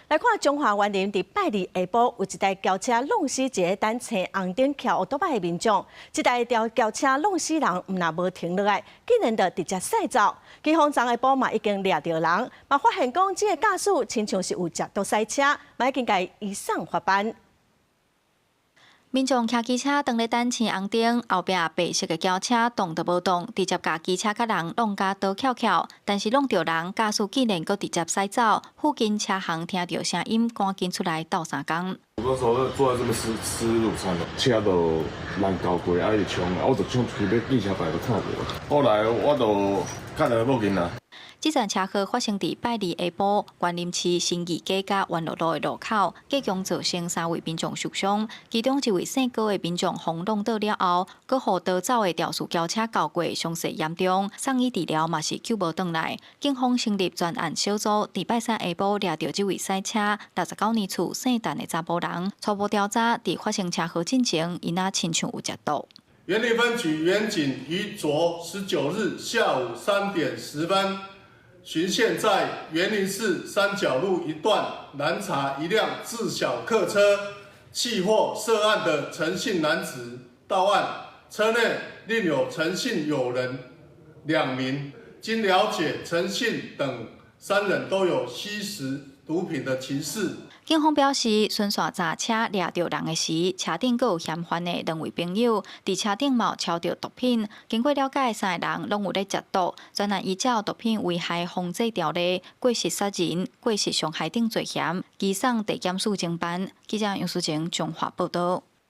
來看彰化員林，佇拜二下晡有一台轎車挵死一个等青紅燈騎烏托邦的民眾，這台轎車挵死人，毋但無停落來，竟然就直接駛走。警方昨下晡嘛已經掠著人，嘛發現講這個駕駛親像是有食毒駛車，嘛已經共移送法辦。民眾騎機車當咧等青紅燈，後壁白色的轎車動都無動，直接共機車佮人挵甲倒翹翹。但是挵著人，駕駛竟然閣直接駛走。附近車行聽著聲音，趕緊出來鬥相共。我那時候坐在這邊吃吃午餐，車就人交過，啊伊就衝，啊我就衝出去欲見車牌都看無。後來我就看著報警啦。這場車禍發生佇拜二下晡，員林市新義街佮元樂路的路口，繼共造成三位民眾受傷，其中一位姓高的民眾予挵倒了後，閣予逃走的肇事轎車鉤過，傷勢嚴重，送醫治療嘛是救無轉來。警方成立專案小組，佇拜三下晡掠著這位駛車69年次姓陳的查埔人，初步調查，佇發生車禍進前，伊若親像有食毒。員林分局員警於昨19日下午3點10分，巡線在員林市三角路一段攔查一輛自小客車，緝獲涉案的陳姓男子到案，車內另有陳姓友人兩名。經了解，陳姓等三人都有吸食毒品的情史。警方表示，巡線查車掠著人的時，車頂閣有嫌犯的兩位朋友，佇車頂嘛有抄著毒品。經過了解，三個人攏有咧食毒。專案依照毒品危害防制條例，過失殺人、過失傷害等罪嫌，移送地檢署偵辦。記者楊淑晴彰化報道。